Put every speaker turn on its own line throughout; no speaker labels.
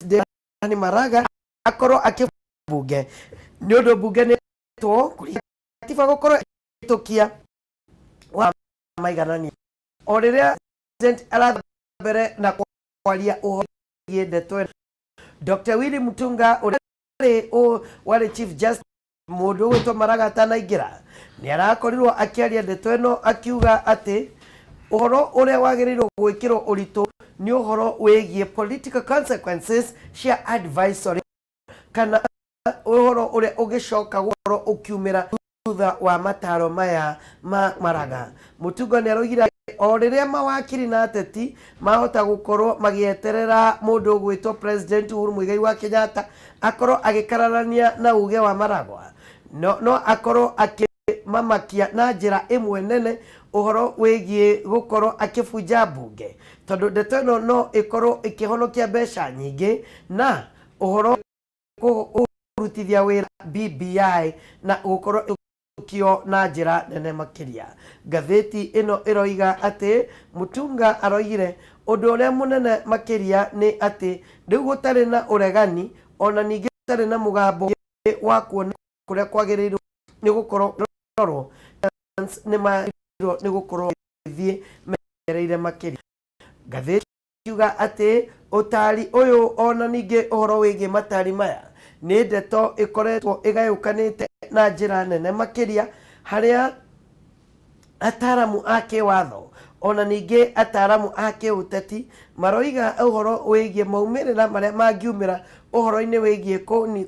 Dedan Maraga akorwo akĩbunge nĩ ũndũ mbunge nĩ two katiba gũkorwo ĩtũkia wa maiganania o rĩrĩa president arathiĩ mbere na kwaria ũhoro wĩgiĩ ndeto ĩno. Dr. Willy Mutunga ũrĩa warĩ chief justice mũndũ ũgwĩtwo Maraga atanaingĩra nĩ arakorirwo akĩaria ndeto ĩno akiuga atĩ ũhoro ũrĩa wagĩrĩirwo gwĩkĩrwo ũritũ nĩ ũhoro wĩgiĩ political consequences cia advisory kana ũhoro ũrĩa ũgĩcoka gũkorwo ũkiumĩra thutha wa mataro maya ma Maraga. Mutunga nĩ aroigire o rĩrĩa mawakiri na ateti mahota gũkorwo magĩeterera mũndũ ũgwĩtwo President Uhuru Muigai wa Kenyatta akorwo agĩkararania na uge wa Maragwa no akorwo akĩmamakia na njĩra ĩmwe nene ũhoro wĩgiĩ gũkorwo akĩbunja mbunge tondũ ndeto ĩno no ĩkorwo ĩkĩhonokia mbeca nyingĩ na ũhoro kũrutithia wĩra BBI na gũkorwo kio na njĩra nene makĩria. Ngathĩti ĩno ĩroiga atĩ Mutunga aroigire ũndũ ũrĩa mũnene makĩria nĩ atĩ rĩu gũtarĩ na ũregani ona ningĩ gũtarĩ na mũgambo wa kuona kũrĩa kwagĩrĩirwo nĩ gũkorwo rorwo nĩ magĩrĩirwo nĩ gũkorwo gĩthiĩ mereire makĩria. Ngathĩti kiuga atĩ ũtari ũyũ ona ningĩ ũhoro wĩgiĩ matari maya nĩ ndeto ĩkoretwo ĩgayũkanĩte na njĩra nene makĩria harĩa ataramu a kĩwatho ona ningĩ ataramu a kĩũteti maroiga ũhoro wĩgiĩ maumĩrĩra marĩa mangiumĩra ũhoro-inĩ wĩgiĩ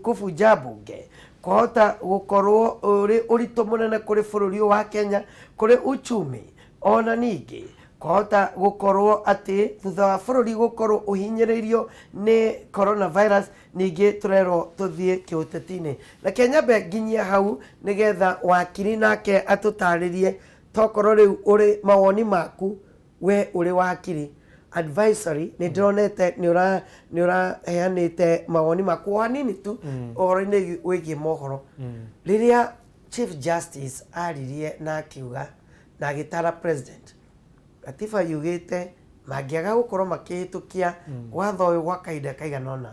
kũbunja mbunge kwahota gũkorwo ũrĩ ũritũ mũnene kũrĩ bũrũri ũyũ wa Kenya kũrĩ uchumi ona ningĩ kwahota gũkorwo atĩ thutha wa bũrũri gũkorwo ũhinyĩrĩirio nĩ coronavirus ningĩ tũrerwo tũthiĩ kĩũteti-inĩ. Reke nyambe nginyie hau nĩgetha wakiri nake atũtarĩrie tokorwo rĩu ũrĩ mawoni maku we ũrĩ wakiri advisory nĩ ndĩronete nĩ ũraheanĩte mawoni maku o hanini tu ũhoro-inĩ wĩgiĩ mohoro rĩrĩa Chief Justice aririe na akiuga na agĩtara president gatiba yugĩte mangĩaga gũkorwo makĩhĩtũkia watho ũyũ gwa kahinda kaigana ũna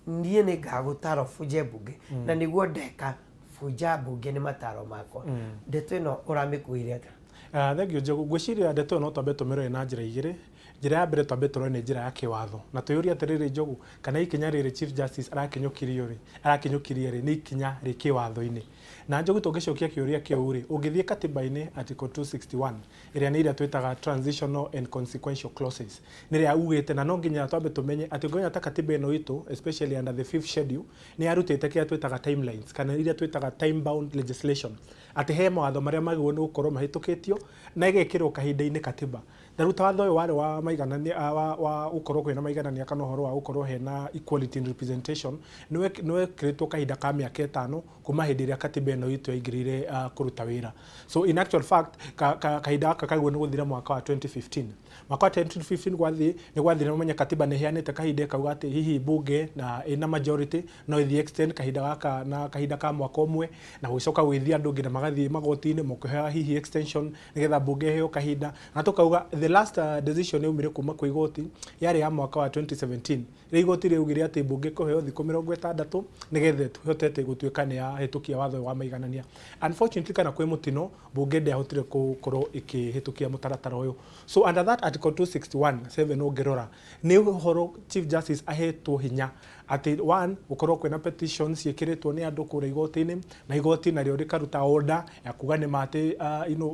niĩ nĩ ngagũtara ũbunje mbunge na nĩguo ndeka bunja mbunge nĩ mataro makwa. Ndeto ĩno ũramĩkuire atĩa?
Thengiũ Njogu. Ngwĩciria ndeto ĩyo no twambe tũmĩrore na njĩra igĩrĩ. Njĩra ya mbere twambe tũrore nĩ njĩra ya kĩwatho na twĩyũrie atĩrĩrĩ Njogu, kana ikinya rĩrĩ Chief Justice arakinyũkirio rĩ, arakinyũkirie rĩ, nĩ ikinya rĩ kĩwatho-inĩ? Na Njogu tũngĩcokia kĩũria kĩu rĩ, ũngĩthiĩ katiba-inĩ Article 261 ĩrĩa nĩ ĩrĩa twĩtaga transitional and consequential clauses nĩ ĩrĩa ugĩte na no nginya twambe tũmenye atĩ ũngĩmenya ta katiba ĩno itũ especially under the fifth schedule nĩ yarutĩte kĩrĩa twĩtaga timelines kana iria twĩtaga time bound legislation atĩ he mawatho marĩa magĩrĩirwo nĩ gũkorwo mahĩtũkĩtio na ĩgekĩrwo kahinda-inĩ katiba. Na rĩu ta watho ũyũ warĩ wa maiganania wa gũkorwo kwĩna maiganania kana ũhoro wa gũkorwo hena equality in representation nĩ wekĩrĩtwo kahinda ka mĩaka 5 kuma hĩndĩ ĩrĩa katiba ĩno itũ yaingĩrĩire kũruta wĩra. So in actual fact kahinda gaka kagĩrĩirwo nĩ gũthira mwaka wa 2015. Mwaka wa 2015 gwathiĩ nĩ gwathire ũmenye katiba nĩ ĩheanĩte kahinda ĩkauga atĩ hihi bunge na ĩna majority no ĩthiĩ extend kahinda gaka na kahinda ka mwaka ũmwe na gũgĩcoka gũgĩthiĩ andũ nginya magathiĩ magoti-inĩ makĩhoya hihi extension nĩgetha bunge ĩheo kahinda na tũkauga the last decision yaumire kuma kwĩ igoti yarĩ ya mwaka wa 2017 rĩrĩa igoti rĩaugire atĩ bunge ĩkũheo thikũ 60 nĩgetha ĩhotete gũtuĩka nĩ yahĩtũkia watho ũyũ wa maiganania. Unfortunately kana kwĩ mũtino bunge ndĩahotire gũkorwo ĩkĩhĩtũkia mũtaratara ũyũ. So under that article 261 7 ũngĩrora nĩ ũhoro Chief Justice ahetwo hinya atĩ one gũkorwo kwĩna petitions ciĩkĩrĩtwo nĩ andũ kũrĩa igoti-inĩ na igoti narĩo rĩkaruta order ya kuga nĩ ma atĩ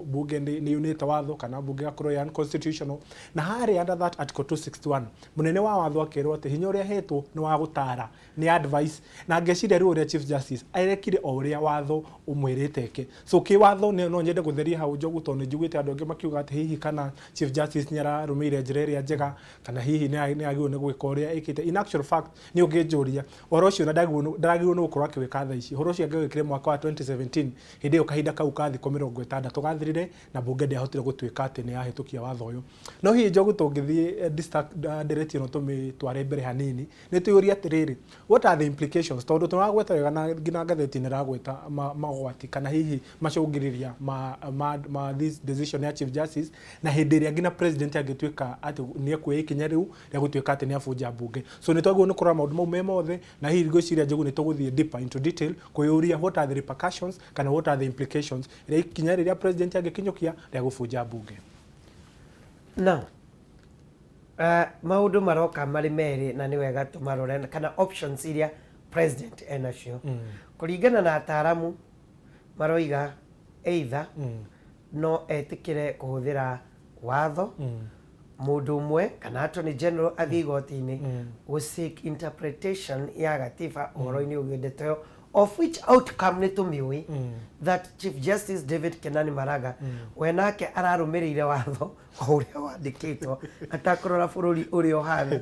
bunge nĩ yunĩte watho kana bunge ĩgakorwo ĩ unconstitutional na harĩa under that article 261 mũnene wa watho akerwo atĩ hinya ũrĩa ahetwo nĩ wa gũtara nĩ advice na ngeciria rĩu ũrĩa Chief Justice arekire o ũrĩa watho ũmwĩrĩte eke. So kĩwatho no nyende gũtheria hau Njogu tondũ nĩ njiguĩte andũ angĩ makiuga atĩ hihi kana Chief Justice nĩ ararũmĩrĩire njĩra ĩrĩa njega kana hihi nĩ agĩrĩirwo nĩ gwĩka ũrĩa ĩkĩte. In actual fact nĩ ũngĩ Ũngĩnjũria ũhoro ũcio, na ndagĩrĩirwo nĩ gũkorwo akĩwĩka thaa ici, ũhoro ũcio angĩwĩkire mwaka wa 2017, hĩndĩ ĩyo kahinda kau ka thikũ 60 gathirire na mbunge ndĩahotire gũtuĩka atĩ nĩ yahĩtũkia watho ũyũ. No hihi, Njogu, tũngĩthiĩ ndereti ĩno tũmĩtware mbere hanini, nĩ twĩyũrie atĩrĩrĩ, what are the implications? Tondũ tũragweta wega na nginya ngathĩti nĩ ĩragweta magwati kana hihi macũngĩrĩria ma this decision ya Chief Justice, na hĩndĩ ĩrĩa nginya president angĩtuĩka atĩ nĩ ekuoya ikinya rĩu rĩa gũtuĩka atĩ nĩ abunja mbunge. So nĩ twagĩrĩirwo nĩ kũrora maũndũ mau me mothe, na hihi ngwĩciria, Njogu, nĩ tũgũthiĩ deeper into detail kwĩyũria what are the repercussions kana what are the implications rĩa ikinya rĩrĩa president angĩkinyũkia rĩa gũbunja mbunge.
Now, maũndũ maroka marĩ merĩ na nĩ wega tũmarore, kana options iria president enacio. Kũringana na ataramu maroiga either no etĩkĩre kũhũthĩra watho, mũndũ ũmwe kana attorney general athiĩ igoti-inĩ gũ seek interpretation ya gatiba ũhoro-inĩ ũgĩ ndeto ĩyo, of which outcome nĩ tũmĩũĩ that Chief Justice David Kenani Maraga we nake ararũmĩrĩire watho o ũrĩa wandĩkĩtwo atakũrora bũrũri ũrĩa ũhana.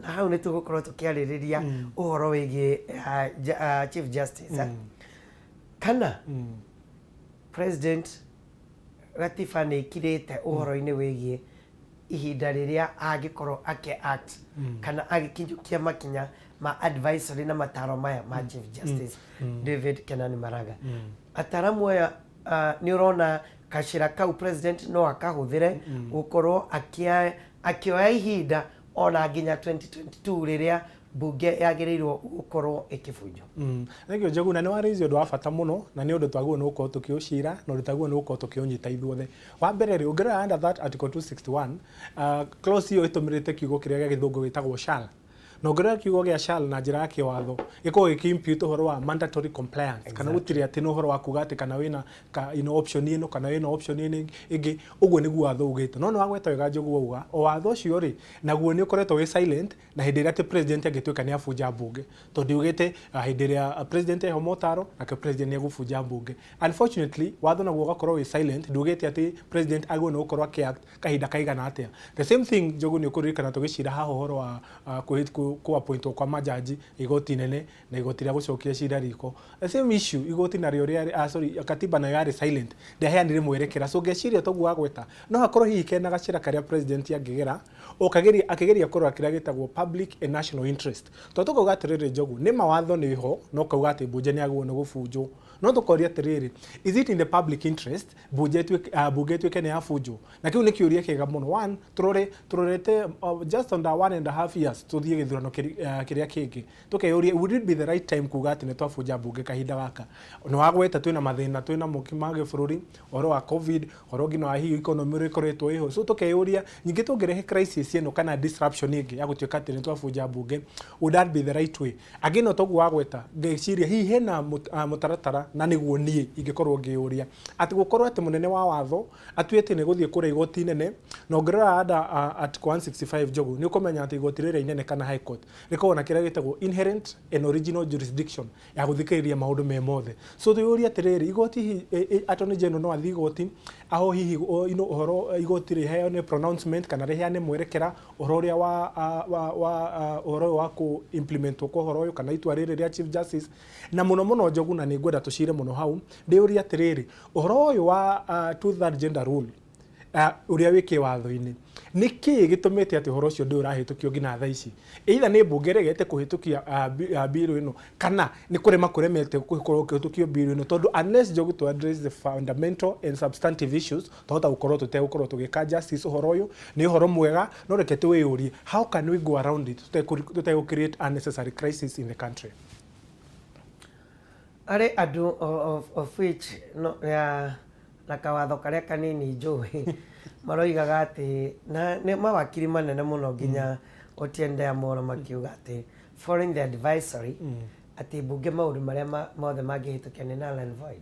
Na hau nĩ tũgũkorwo tũkĩarĩrĩria ũhoro wĩgiĩ Chief Justice, eh? Kana president, gatiba nĩ ĩkirĩte ũhoro-inĩ wĩgiĩ ihinda rĩrĩa angĩkorwo akĩ act kana agĩkinyũkia makinya ma advisory na mataro maya ma Chief Justice David Kenani Maraga. Ataramu aya, nĩ ũrona kacĩra kau president no akahũthĩre gũkorwo akĩoya ihinda ona nginya 2022 rĩrĩa mbunge yagĩrĩirwo gũkorwo ĩkĩbunjwo?
Thank you, Njogu, na nĩ warĩirie ũndũ wa bata mũno, na nĩ ũndũ twagĩrĩirwo nĩ gũkorwo tũkĩũcira na ũndũ twagĩrĩirwo nĩ gũkorwo tũkĩũnyita ithuothe. Wa mbere rĩ, ũngĩrora under that article 261, clause ĩyo ĩtũmĩrĩte kiugo kĩrĩa gĩa gĩthũngũ gĩtagwo "shall", na ũngĩrora kiugo gĩa "shall" na njĩra ya kĩwatho, gĩkoragwo gĩkĩ-impute ũhoro wa mandatory compliance, kana gũtirĩ atĩ nĩ ũhoro wa kuga atĩ kana wĩna ka, option ĩno kana wĩna option ĩno ĩngĩ. Ũguo nĩguo watho ugĩte. No nĩ wagweta wega, Njogu, wauga o watho ũcio rĩ, naguo nĩ ũkoretwo wĩ silent na hĩndĩ ĩrĩa atĩ president angĩtuĩka nĩ abunja mbunge, tondũ yugĩte hĩndĩ ĩrĩa president eho motaro, nake president nĩ egũbunja mbunge. Unfortunately, watho naguo ũgakorwo wĩ silent, ndugĩte atĩ president agĩrĩirwo nĩ gũkorwo akĩ-act kahinda kaigana atĩa. The same thing, Njogu, nĩ ũkũririkana tũgĩcira haha ũhoro wa kũ-appointwo kwa majaji igoti inene na igoti rĩa gũcokia cira riko. The same issue, igoti narĩo rĩarĩ, sorry, katiba nayo yarĩ silent, ndĩaheanire mwerekera. So ngeciria toguo wagweta, no hakorwo hihi kena gacĩra karĩa president angĩgera ũkageria akĩgeria kũrora kĩrĩa gĩtagwo public and national interest, tondũ tũkauga atĩrĩrĩ, Njogu, nĩ mawatho nĩ ho no kauga atĩ mbunge nĩ yagĩrĩirwo nĩ gũbunjwo, no tũkoria atĩrĩrĩ, is it in the public interest mbunge ĩtuĩke nĩ yabunjwo? Na kĩu nĩ kĩũria kĩega mũno. One, tũrore tũrorete just under 1.5 years tũthiĩ gĩthurano kĩrĩa kĩngĩ, tũkeyũria, would it be the right time kuga atĩ nĩ twabunja mbunge kahinda gaka? Nĩ wagweta twĩna mathĩna, twĩna moki ma gĩbũrũri, ũhoro wa COVID, ũhoro nginya wa hihi economy ũrĩa ĩkoretwo ĩho. So tũkeyũria ningĩ, tũngĩrehe crisis ĩno kana disruption ĩngĩ ya gũtuĩka atĩ nĩ twabunja mbunge, would that be the right way? Again, o toguo wagweta, ngeciria hihi hena mũtaratara, na nĩguo niĩ ingĩkorwo ngĩyũria atĩ gũkorwo atĩ mũnene wa watho atue atĩ nĩ gũthiĩ kũrĩa igoti inene. Na ũngĩrora under article 165, Njogu, nĩ ũkũmenya atĩ igoti rĩrĩa inene kana high court rĩkoragwo na kĩrĩa gĩtagwo inherent and original jurisdiction ya gũthikĩrĩria maũndũ me mothe. So twĩyũrie atĩrĩrĩ, igoti hihi attorney general no athiĩ igoti aho hihi ũhoro igoti rĩheane pronouncement kana rĩheane mwerekera ũhoro ũrĩa wa ũhoro ũyũ wa kũ implement kwa ũhoro ũyũ kana itua rĩrĩ rĩa Chief Justice. Na mũno mũno, Njogu, na nĩ ngwenda tũcire mũno hau, ndĩyũrie atĩrĩrĩ, ũhoro ũyũ wa two third gender rule ũrĩa wĩ kĩwatho-inĩ, nĩ kĩĩ gĩtũmĩte atĩ ũhoro ũcio ndũrĩ ũrahĩtũkio nginya thaa ici? Either nĩ mbunge ĩregete kũhĩtũkia bill ĩno kana nĩ kũrema kũremete gũkorwo kũhĩtũkio bill ĩno, tondũ unless, Njogu, to address the fundamental and substantive issues, twahota gũkorwo tũtegũkorwo tũgĩka justice. Ũhoro ũyũ nĩ ũhoro mwega, no reke twĩyũrie, how can we go around it tũtegũ create unnecessary crisis in the country?
Arĩ andũ of which no, ya, na kawatho karĩa kanini njũĩ maroigaga atĩ na nĩ mawakiri manene mũno nginya Otiende Amollo makiuga atĩ following the advisory atĩ mbunge maũndũ marĩa mothe mangĩhĩtũkia nĩ null and void.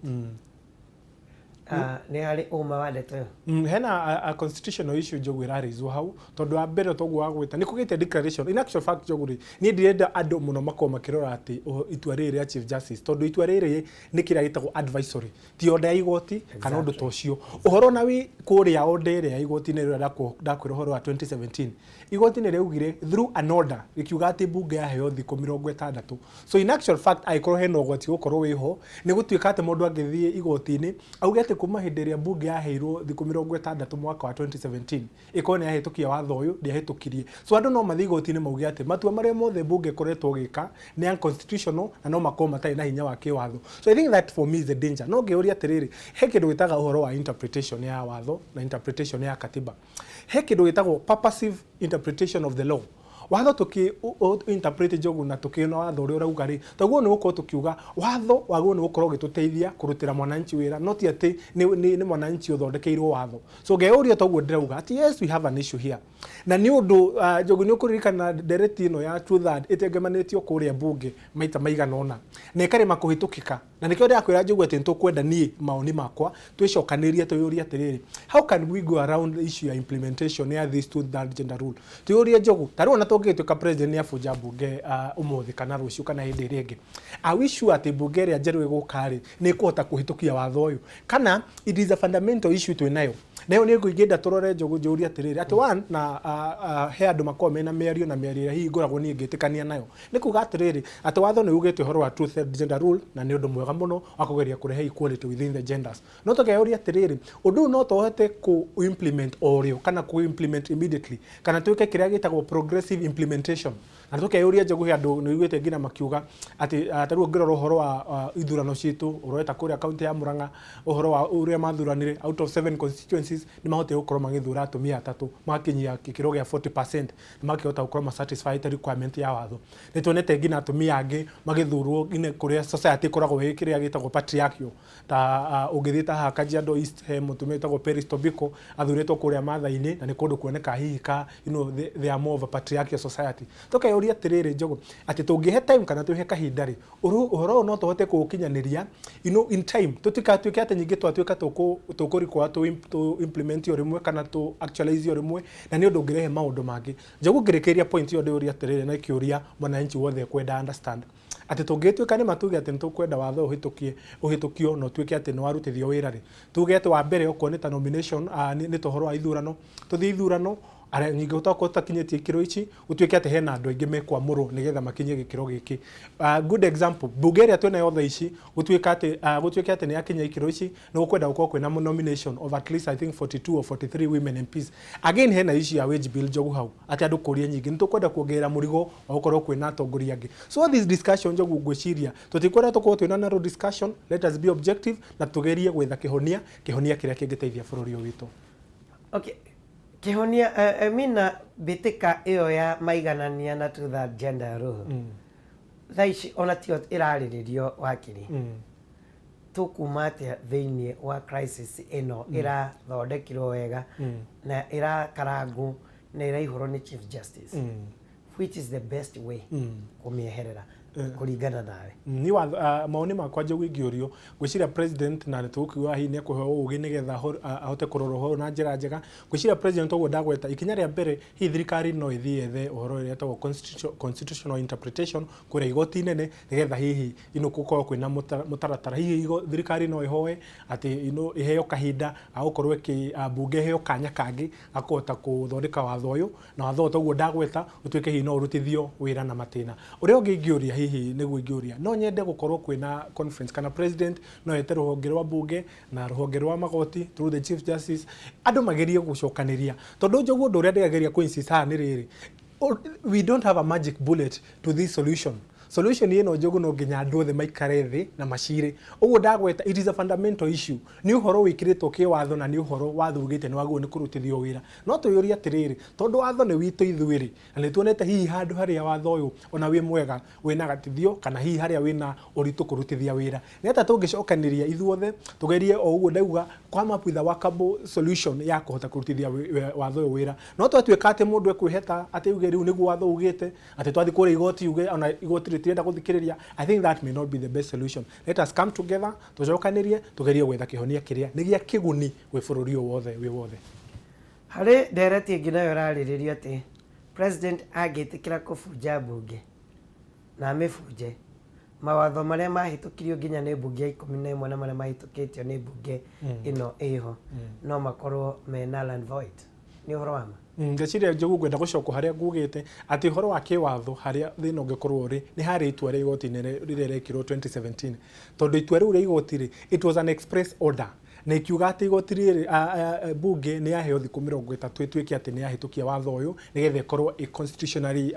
Ah, nĩ harĩ ũma wa ndeto ĩyo?
Hena a constitutional issue, Njogu, ĩrarĩizwo hau, tondũ wa mbere toguo wagwĩta nĩ kũgĩte declaration. In actual fact, Njogu rĩ, niĩ ndirenda andũ mũno makorwo makĩrora atĩ itua rĩrĩ rĩa Chief Justice, tondũ itua rĩrĩ nĩ kĩrĩa gĩtagwo advisory, ti order ya igoti kana ũndũ ta ũcio. Ũhoro na wĩ kũrĩa order ĩrĩa ya igoti-inĩ rĩrĩa ndakwĩra ũhoro wa 2017, igoti nĩ rĩaugire through an order rĩkiuga atĩ mbunge yaheo thikũ 60. So in actual fact, angĩkorwo hena ũgwati gũkorwo wĩho, nĩ gũtuĩka atĩ mũndũ angĩthiĩ igoti-inĩ auge atĩ kuma hĩndĩ ĩrĩa mbunge yaheirwo thikũ 60 mwaka wa 2017 ĩkorwo nĩ yahĩtũkia watho ũyũ, ndĩahĩtũkirie. So andũ no mathiĩ igoti-inĩ mauge atĩ matua marĩa mothe mbunge ĩkoretwo ĩgĩka nĩ unconstitutional na no makorwo matarĩ na hinya wa kĩwatho. So I think that for me is a danger. No ngĩũria atĩrĩrĩ, he kĩndũ gĩtaga ũhoro wa interpretation ya watho na interpretation ya katiba. He kĩndũ gĩtagwo purposive interpretation of the law. Watho tũkĩ interpret, Njogu, na tũkĩona watho ũrĩa ũrauga rĩ, toguo nĩ gũkorwo tũkiuga watho wagĩrĩirwo nĩ gũkorwo ũgĩtũteithia kũrutĩra mwananchi wĩra, no ti atĩ nĩ mwananchi ũthondekeirwo watho. So ngeyũria toguo ndĩrauga atĩ yes, we have an issue here. Na nĩ ũndũ Njogu, nĩ ũkũririkana ndereti ĩno ya two third ĩtengemanĩtio kũrĩa mbunge maita maigana ũna na ĩkarema kũhĩtũkĩka. Na nĩkĩo ndĩrakwĩra, Njogu, atĩ nĩtũkwenda, niĩ maoni makwa, twĩcokanĩrie twĩyũrie atĩrĩrĩ, how can we go around the issue ya implementation ya this two third gender rule? Twĩyũrie, Njogu, ta rĩu ona tũngĩgĩtuĩka president nĩ abunja mbunge ũmũthĩ kana rũciũ kana hĩndĩ ĩrĩa ĩngĩ, are we sure atĩ mbunge ĩrĩa njerũ ĩgũka rĩ, nĩ ĩkũhota kũhĩtũkia watho ũyũ, kana it is a fundamental issue twĩ nayo? Nayo nĩ ngũingĩenda tũrore, Njogu. Njũrie atĩrĩrĩ atĩ one na he andũ makoragwo mena mĩario na mĩario ĩrĩa hihi ngoragwo niĩ ngĩtĩkania nayo, nĩ kuga atĩrĩrĩ atĩ watho nĩ ugĩte ũhoro wa two third gender rule na nĩ ũndũ mwega mũno wa kũgeria kũrehe equality within the genders. No tũkeyũria atĩrĩrĩ, ũndũ ũyũ no tũhote kũ implement o rĩo kana kũ implement immediately, kana twĩke kĩrĩa gĩtagwo progressive implementation? Na tũkeyũria, Njogu, he andũ nĩ ũiguĩte nginya makiuga atĩ ta rĩu ũngĩrora ũhoro wa ithurano citũ ũroreta kũrĩa kaunti ya Murang'a, ũhoro wa ũrĩa mathuranire, out of seven constituencies nĩ mahotire gũkorwo magĩthura atumia atatũ, magakinyia gĩkĩro gĩa 40%, na makĩhota gũkorwo ma satisfy requirement ya watho. Nĩ tuonete nginya atumia angĩ magĩthurwo nginya kũrĩa society ĩkoragwo ĩ kĩrĩa gĩtagwo patriarchal, ta ũngĩthiĩ ta haha Kajiado East, he mũtumia wĩtagwo Peris Tobiko athurĩtwo kũrĩa Maathai-inĩ, na nĩ kũndũ kuoneka hihi ka they are more of a patriarchal society. Tũkeyũria atĩrĩrĩ, Njogu, atĩ tũngĩhe time kana twĩhe kahinda rĩ, ũhoro ũyũ no tũhote kũũkinyanĩria in time, tũtikatuĩke atĩ nyingĩ twatuĩka tũkũrikwa tũ implement o rĩmwe kana tũ actualize o rĩmwe, na nĩ ũndũ ũngĩrehe maũndũ mangĩ. Njogu, ngĩrĩkĩrĩria point ĩyo, ndĩũria atĩrĩrĩ na kĩũria mwananchi wothe kwenda understand atĩ tũngĩtuĩka nĩ matuge atĩ nĩ tũkwenda watho ũhĩtũkie, ũhĩtũkio na ũtuĩke atĩ nĩ warutithio wĩra rĩ, tuge atĩ wa mbere okorwo nĩ ta nomination, nĩ ta ũhoro wa ithurano, tũthiĩ ithurano arĩa nyingĩ ũtakorwo tũtakinyĩtie ikĩro ici, gũtuĩke atĩ hena andũ aingĩ mekwamũrwo nĩgetha makinyie gĩkĩro gĩkĩ. Good example, mbunge ĩrĩa twĩnayo thaa ici, gũtuĩke atĩ nĩ yakinya ikĩro ici, nĩ gũkwenda gũkorwo kwĩna nomination of at least, I think, 42 or 43 women MPs. Again, hena issue ya wage bill, Njogu, hau atĩ andũ kũria nyingĩ nĩ tũkwenda kuongerera mũrigo wa gũkorwo kwĩna atongoria angĩ. So all this discussion, Njogu, ngwĩciria tũtikwenda tũkorwo twĩna narrow discussion. Let us be objective na tũgerie gwetha kĩhonia kĩrĩa kĩngĩteithia bũrũri ũyũ witũ.
Okay, kĩhonia, mina mbĩtĩka ĩyo ya maiganania na two third gender rule thaa ici ona tiyo ĩrarĩrĩrio, wakiri. Tũkuma atĩa thĩinĩ wa crisis ĩno ĩrathondekirwo wega na ĩrakarangwo na ĩraihũrwo nĩ Chief Justice? Which is the best way kũmĩeherera kũringana nawe?
Ni wa maoni makwa, Njogu, ingĩũrio, ngwĩciria president, na nĩ tũgũkiuga hihi nĩ ekũheo ũgĩ nĩgetha ahote kũrora ũhoro na njĩra njega. Ngwĩciria president, ũguo ndagweta ikinya rĩa mbere, hihi thirikari no ĩthiĩ yethe ũhoro ũrĩa ĩtagwo constitutional interpretation kũrĩa igoti inene, nĩgetha hihi gũkorwo kwĩna mũtaratara. Hihi thirikari no ĩhoe atĩ ĩheo kahinda ga gũkorwo ĩkĩ mbunge ĩheo kanya kangĩ ga kũhota gũthondeka watho ũyũ, na watho ũyũ toguo ndagweta ũtuĩke hihi no ũrutithio wĩra na matĩna. Ũrĩa ũngĩ ingĩũria, hihi nĩguo ingĩũria, no nyende gũkorwo kwĩna conference, kana president no ete rũhonge rwa mbunge na rũhonge rwa magoti through the Chief Justice, andũ magerie gũcokanĩria, tondũ, Njogu, ũndũ ũrĩa ndĩrageria kũ insist haha nĩ rĩrĩ, we don't have a magic bullet to this solution. Solution ĩno, Njogu, no nginya andũ othe maikare thĩ na macire. Ũguo ndagweta, it is a fundamental issue, nĩ ũhoro wĩkĩrĩtwo kĩwatho na nĩ ũhoro watho ugĩte nĩ wagĩrĩirwo nĩ kũrutithio wĩra. No twĩyũrie atĩrĩrĩ, tondũ watho nĩ witũ ithuĩ rĩ, na nĩ tuonete hihi handũ harĩa watho ũyũ ona wĩ mwega wĩna gatithio, kana hihi harĩa wĩna ũritũ kũrutithia wĩra, nĩ atĩa tũngĩcokanĩria ithuothe tũgerie o ũguo ndauga come up with a workable solution ya kũhota kũrutithia watho ũyũ wĩra? No twatuĩka atĩ mũndũ ekwĩheta atĩ uge rĩu nĩguo watho ugĩte, atĩ twathiĩ kũrĩa igoti uge ona igoti. Rĩtirenda gũthikĩrĩria. I think that may not be the best solution. Let us come together, tũcokanĩrie, tũgerie gwetha kĩhonia kĩrĩa nĩ gĩa kĩguni gwĩ bũrũri ũyũ wothe wĩ wothe.
Harĩ ndereti ĩngĩ nayo ĩrarĩrĩrio atĩ president angĩtĩkĩra kũbunja mbunge na amĩbunje, mawatho marĩa mahĩtũkirio nginya nĩ mbunge ya 11 na marĩa mahĩtũkĩtio nĩ mbunge ĩno ĩho no makorwo me null and void. Nĩ ũhoro wa ma?
Ngeciria, Njogu, ngwenda gũcoka harĩa ngugĩte atĩ ũhoro wa kĩwatho, harĩa thĩna ũngĩkorwo ũrĩ nĩ harĩ itua rĩa igoti rĩrĩa rĩekirwo 2017, tondũ itua rĩu rĩa igoti rĩ, it was an express order, na ikiuga atĩ igoti rĩrĩ, bunge nĩ yaheo thikũ 30 ĩtuĩke atĩ nĩ yahĩtũkia watho ũyũ nĩgetha ĩkorwo ĩ constitutionally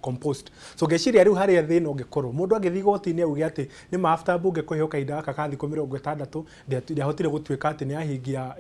composed. So ngeciria rĩu harĩa thĩna ũngĩkorwo, mũndũ angĩthiĩ igoti-inĩ auge atĩ nĩ ma after bunge kũheo kahinda gaka ka thikũ 60 ndiahotire gũtuĩka atĩ nĩ yahingia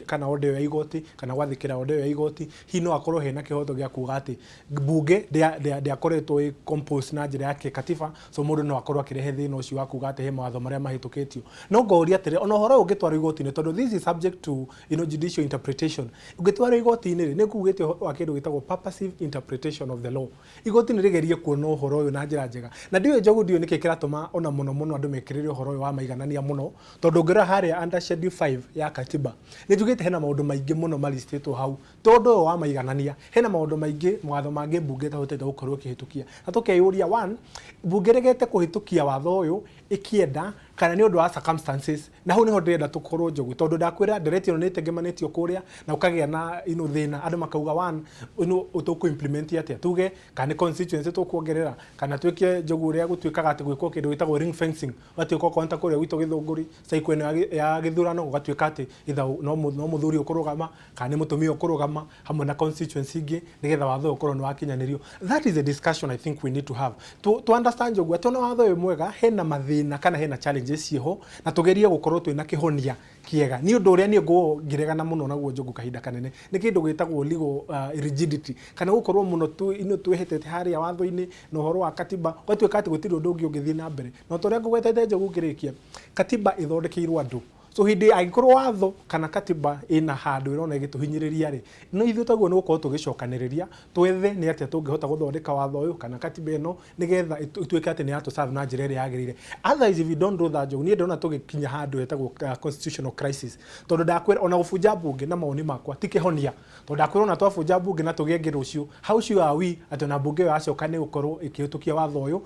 kana order ĩyo ya igoti kana gwathĩkĩra order ĩyo ya igoti, hihi no akorwo hena kĩhoto gĩa kuga atĩ bunge ndĩakoretwo ĩ composed na njĩra ya kĩkatiba. So mũndũ no akorwo akĩrehe thĩna ũcio wa kuga atĩ he mawatho marĩa mahĩtũkĩtio. No ngoria atĩrĩ, ona ũhoro ũyũ ũngĩtwarwo igoti-inĩ, tondũ this is subject to judicial interpretation, ũngĩtwarwo igoti-inĩ rĩ, nĩ kugĩte ũhoro wa kĩndũ gĩtagwo purposive interpretation of the law. Igoti nĩ rĩgerie kuona ũhoro ũyũ na njĩra njega. Na ndiũĩ, Njogu, ndiũĩ nĩkĩ kĩratũma ona mũno mũno andũ mekĩrĩre ũhoro ũyũ wa maiganania mũno, tondũ ũngĩrora harĩa under schedule 5 ya katiba, nĩ njugĩte hena maũndũ maingĩ mũno maristĩtwo hau. Tondũ ũyũ wa maiganania, hena maũndũ maingĩ, mawatho mangĩ mbunge ĩtahotete gũkorwo ĩkĩhĩtũkia, na tũkeyũria, one, mbunge ĩregete kũhĩtũkia watho ũyũ ĩkĩenda kana nĩ ũndũ wa circumstances? Na hau nĩho ndĩrenda tũkorwo, Njogu, tondũ ndakwĩra ndereti ĩno nĩ ĩtengemanĩtio kũrĩa na ũkagĩa na thĩna. Andũ makauga, one, tũkũ implement atĩa? Tuge kana nĩ constituency tũkuongerera, kana twĩke, Njogu, ũrĩa gũtuĩkaga atĩ gwĩkwo kĩndũ gĩtagwo ring fencing, ũgatuĩka okorwo nĩ ta kũrĩa gwitũ Gĩthũngũri, cycle ĩno ya gĩthurano, gũgatuĩka atĩ either no mũthuri ũkũrũgama kana nĩ mũtumia ũkũrũgama hamwe na constituency ingĩ, nĩgetha watho ũyũ ũkorwo nĩ wakinyanĩrio. That is a discussion I think we need to have to understand, Njogu, atĩ ona watho ũyũ mwega, hena mathĩna kana hena challenges ciĩho, na tũgerie gũkorwo twĩna kĩhonia kĩega. Nĩ ũndũ ũrĩa niĩ ngũkorwo ngĩregana mũno naguo, Njogu, kahinda kanene, nĩ kĩndũ gĩtagwo legal rigidity, kana gũkorwo mũno twĩhĩtĩte harĩa watho-inĩ na ũhoro wa katiba, ũgatuĩka atĩ gũtirĩ ũndũ ũngĩ ũngĩthiĩ na mbere. Na ta ũrĩa ngũgwetete, Njogu, ngĩrĩkia, katiba ĩthondekeirwo andũ. So hĩndĩ angĩkorwo watho kana katiba ĩna handũ ĩrona ĩgĩtũhinyĩrĩria rĩ, no ithuĩ taguo nĩ gũkorwo tũgĩcokanĩrĩria, twethe nĩ atĩa tũngĩhota gũthondeka watho ũyũ kana katiba ĩno nĩgetha ĩtuĩke atĩ nĩ yatũ na njĩra ĩrĩa yagĩrĩire. Otherwise, if you don't do that, Njogu, niĩ ndĩrona tũgĩkinya handũ hetagwo constitutional crisis, tondũ ndakwĩra ona gũbunja mbunge, na mawoni makwa, ti kĩhonia, tondũ ndakwĩra ona twabunja mbunge na tũgĩe ĩngĩ rũciũ, how sure are we atĩ ona mbunge ĩyo yacoka nĩ gũkorwo ĩkĩhĩtũkia watho ũyũ,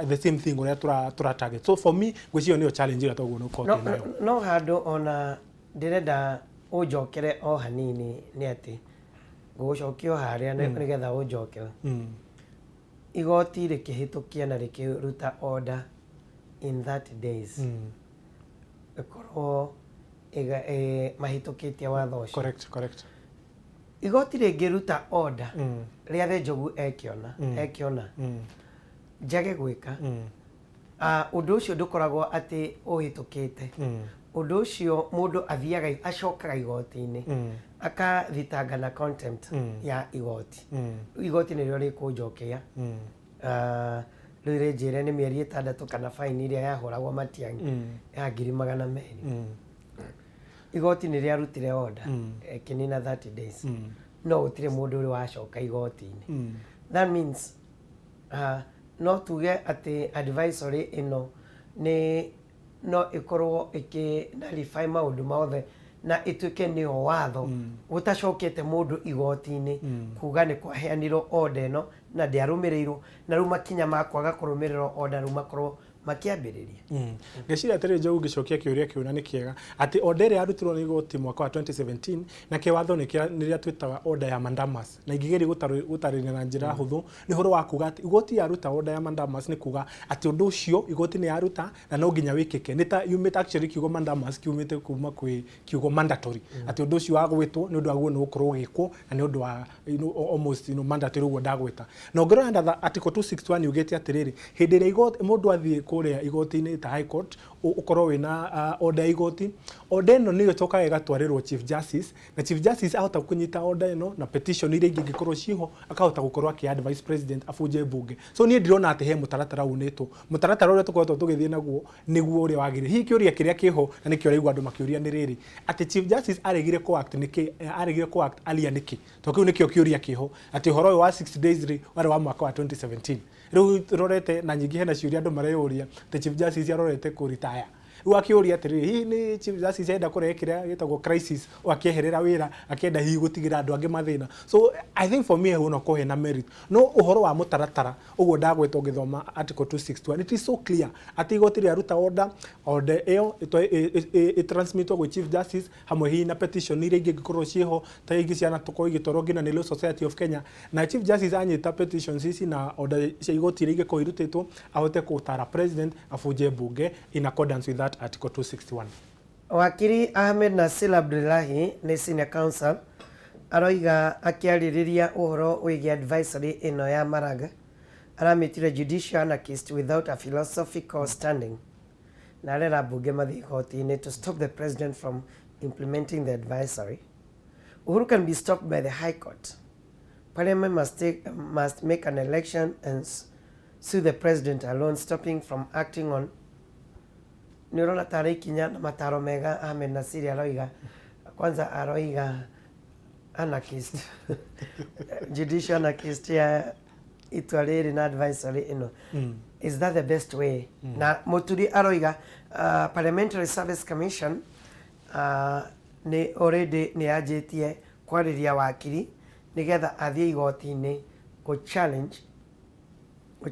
the same thing ũrĩa tũra target? So for me, ngwĩciria nĩyo challenge ĩrĩa twaguo nĩ gũkorwo
no,
twĩ nayo.
No handũ ona ndĩrenda ũnjokere o hanini nĩ atĩ ngũgũcokia o harĩa nĩgetha ũnjokere. Igoti rĩkĩhĩtũkia na rĩkĩruta order in 30 days, ĩkorwo mahĩtũkĩtie watho ũcio.
Correct correct
Igoti rĩngĩruta order rĩathe Njogu ekĩona ekĩona njage gwĩka, ũndũ ũcio ndũkoragwo atĩ ũhĩtũkĩte. Ũndũ ũcio mũndũ athiaga acokaga igoti-inĩ, akathitanga na contempt ya igoti. Igoti nĩrĩo rĩkũnjokia, rĩu rĩnjĩre nĩ mĩeri 6 kana faini ĩrĩa yahũragwo Matiang'i ya 200,000. Igoti nĩ rĩarutire order ĩkĩnina 30 days, no gũtirĩ mũndũ ũrĩ wacoka igoti-inĩ. That means no tuge atĩ advisory ĩno nĩ no ĩkorwo ĩkĩ nullify maũndũ mothe na ĩtuĩke nĩyo watho, gũtacokete mũndũ igoti-inĩ kuga nĩ kwaheanirwo order ĩno na ndĩarũmĩrĩirwo, na rĩu makinya ma kwaga kũrũmĩrĩrwo order rĩu makorwo makĩambĩrĩria.
Ngeciria atĩrĩ, Njogu, ngĩcokia kĩũria kĩu, na nĩ kĩega atĩ order ĩrĩa yarutirwo nĩ igoti mwaka wa 2017 na kĩwatho nĩ nĩrĩa twĩtaga order ya mandamus, na ingĩgeria gũtarĩria na njĩra hũthũ, nĩ ũhoro wa kuga atĩ igoti yaruta order ya mandamus nĩ kuga atĩ ũndũ ũcio igoti nĩ yaruta na no nginya wĩkĩke. Nĩ ta yumĩte, actually, kiugo mandamus kiumĩte kuma kwĩ kiugo mandatory, atĩ ũndũ ũcio wa gwĩtwo nĩ ũndũ waguo nĩ gũkorwo ũgĩkwo na nĩ ũndũ wa almost mandatory ũguo ndagwĩta. Na ũngĩrora under the article 261 yugĩte atĩrĩrĩ, hĩndĩ ĩrĩa igoti, mũndũ athiĩ kũrĩa igoti-inĩ ta high court. Ũkorwo wĩna order ya igoti. Order ĩno nĩyo ĩcokaga ĩgatwarĩrwo Chief Justice, na Chief Justice ahota kũnyita order ĩno na petition iria ingĩ ingĩkorwo ciho, akahota gũkorwo akĩ advise President abunje mbunge. So niĩ ndirona atĩ he mũtaratara unĩtwo. Mũtaratara ũrĩa tũkoretwo tũgĩthiĩ naguo nĩguo ũrĩa wagĩrĩire. Hihi kĩũria kĩrĩa kĩho na nĩkĩo ũraigua andũ makĩũria nĩ rĩrĩ, atĩ Chief Justice aregire kũ act nĩkĩ? Aregire kũ act earlier nĩkĩ? To kĩu nĩkĩo kĩũria kĩho, atĩ ũhoro ũyũ wa 60 days rĩ, warĩ wa mwaka wa 2017. Rĩu tũrorete na nyingĩ hena ciũria andũ mareyũria atĩ Chief Justice arorete kũ retire. Rĩu akĩũria atĩrĩrĩ, hihi nĩ Chief Justice enda kũrehe kĩrĩa gĩtagwo crisis, o akĩeherera wĩra, akĩenda hihi gũtigĩra andũ angĩ mathĩna? So I think for me hau no korwo hena merit, no ũhoro wa mũtaratara ũguo ndagweta, ũngĩthoma article 261, it is so clear atĩ igoti rĩaruta order, order ĩyo ĩtransmitwo gwĩ Chief Justice hamwe hihi na petition iria ingĩ ingĩkorwo ciĩho, ta ingĩ cianatũkorwo igĩtwarwo nginya nĩ Law Society of Kenya, na Chief Justice anyita petitions ici na order cia igoti iria ingĩkorwo irutĩtwo, ahote gũtara President abunje mbunge in accordance with that article 261.
Wakiri Ahmed Nasir Abdullahi nĩ senior counsel, aroiga akĩarĩrĩria ũhoro wĩgiĩ advisory ĩno ya Maraga, aramĩtire judicial anarchist without a philosophical standing, na arera mbunge mathiĩ igoti-inĩ to stop the President from implementing the advisory. Uhuru can be stopped by the High Court. Parliament must make an election and sue the President alone, stopping from acting on. Nĩ ũrona tarĩ ikinya na mataro mega Ahmed Nasiri aroiga? Kwanza aroiga anarchist, judicial anarchist ya itua rĩrĩ na advisory ĩno. Is that the best way? Na Mũturi aroiga Parliamentary Service Commission nĩ already nĩ yanjĩtie kwarĩria wakiri nĩgetha athiĩ igoti-inĩ kũ